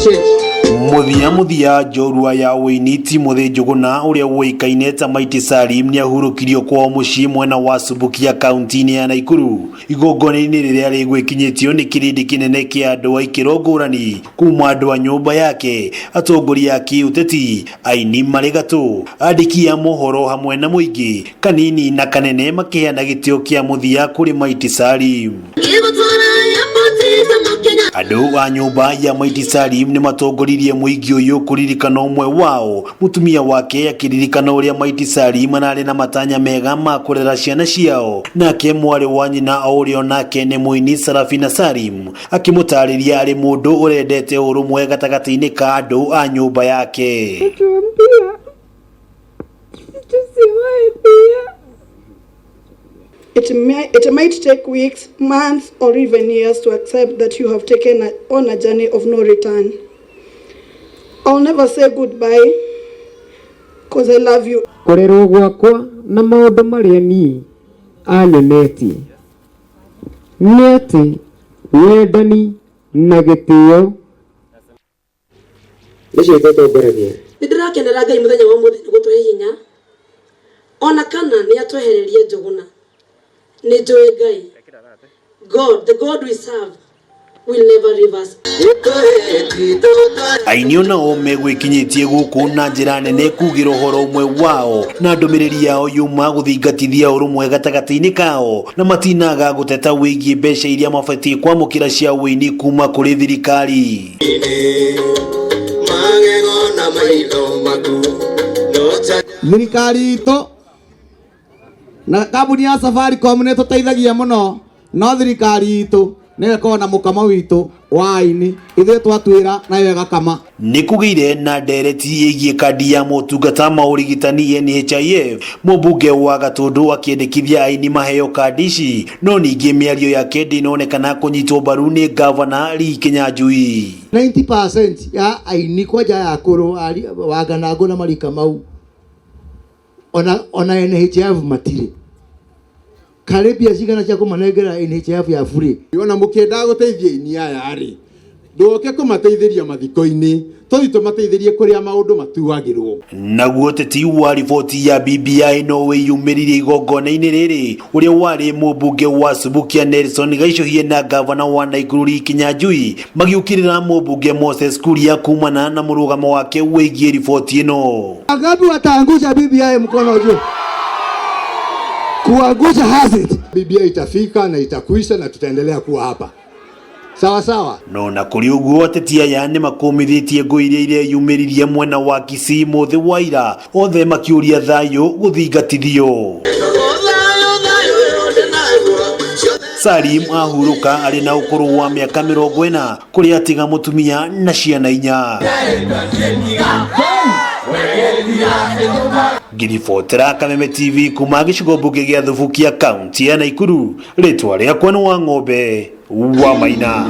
change. Mũthia mũthia njorua ya ũini Timothy Njũgũna ũrĩa ũĩkaine ta Mighty Salim nĩahurũkirio kwao mũciĩ mwena wa Subukia kaunti-inĩ ya Naikuru igongona-inĩ rĩrĩa rĩgwĩkinyĩtio nĩ kĩrĩndĩ kĩnene kĩa andũ a ikĩro ngũrani kuma andũ a nyũmba yake, atongoria a kĩũteti, aini marĩ gatũ, andĩki a mohoro hamwe na mũingĩ kanini na kanene makĩheana gĩtĩo kĩa mũthia kũrĩ Mighty Salim. Andũ a nyũmba ya Mighty Salim nĩ matongoririe mũingĩ ũyũ kũririkana ũmwe wao, mũtumia wake akĩririkana ũrĩa Mighty Salim ararĩ na matanya mega ma kũrera ciana ciao, nake mwarĩ wa nyina o ũrĩa onake nĩ mũini Sarafina Salim akĩmũtarĩria arĩ mũndũ ũrendete ũrũmwe gatagatĩ-inĩ ka andũ a nyũmba yake. Tuambia tusiwahi. It might take weeks, months, or even years to accept that you have taken on a journey of no return. I'll never say goodbye because I love you. Kũrerwo gwakwa na maũndũ marĩa niĩ anyonetie nĩ atĩ wendani na gĩtĩo nĩcio itũtongoragia. Nĩ ndĩrakenera Ngai mũthenya wa ũmũthĩ nĩ gũtũhe hinya ona kana nĩ atwehererie Njũgũna. Nĩ njũĩ Ngai, God, the God we serve will never leave us. Aini onao megwĩkinyĩtie gũkũ na njĩra nene kugĩra ũhoro ũmwe wao na ndũmĩrĩri yao yuma gũthingatithia ũrũmwe gatagatĩ-inĩ kao na matinaga gũteta wĩgiĩ mbeca iria mabatiĩ kwamũkĩra cia ũini kuma kũrĩ thirikari. Magego na maitho maku no ta. Thirikari itũ na kambuni ya Safaricom nĩ tũteithagia mũno, no thirikari itũ nĩyo ĩkoragwo na mũkamo witũ wa aini, ithuĩ twatuĩra nayo ĩgakama. Nĩ kũgĩire na ndereti ĩgiĩ kandi ya motungata ma ũrigitani NHIF, mũmbunge wa Gatũndũ akĩendekithia aini maheo kandi ici, no ningĩ mĩario yake ndĩnonekana kũnyitwo mbaru nĩ ngavana Lee Kinyanjui. 90% ya aini kwanja ya akũrũ Wanganangũ na marika mau ona NHIF matirĩ karĩ mbia cigana cia kũmanengera NHIF ya bure. Ona mũkĩendaga gũteithia aini aya rĩ, ndũke kũmateithĩria mathiko-inĩ, tũthiĩ tũmateithĩrie kũrĩa maũndũ matuagĩrwo. Naguo ũteti wa riboti ya BBI no wĩyumĩririe igongona-inĩ rĩrĩ, ũrĩa warĩ mũmbunge wa Subukia Nelson Gaicũhie na ngavana wa Naikuru Lee Kinyanjui magĩũkĩrĩra mũmbunge Moses Kuria kumana na mũrũgamo wake wĩgiĩ riboti ĩno. Wangapi wataangusha BBI? Mkono juu. Kuangusha has it. BBI itafika na itakuisha na tutaendelea kuwa hapa. Sawa sawa. No na kũrĩ ũguo, ateti aya nĩ makũmithĩtie ngũ iria ireyumĩririe mwena wa Kisii mũthĩ wa ira, othe makĩũria thayũ gũthingatithio. Salim ahurũka arĩ na ũkũrũ wa mĩaka 40, kũrĩa atiga mũtumia na ciana 4. Ngĩribotera Kameme TV kuma gĩcigo mbunge gĩa Thubukia, kaunti ya Naikuru, rĩtwa rĩakwa nĩ wa Ng'ombe wa Maina.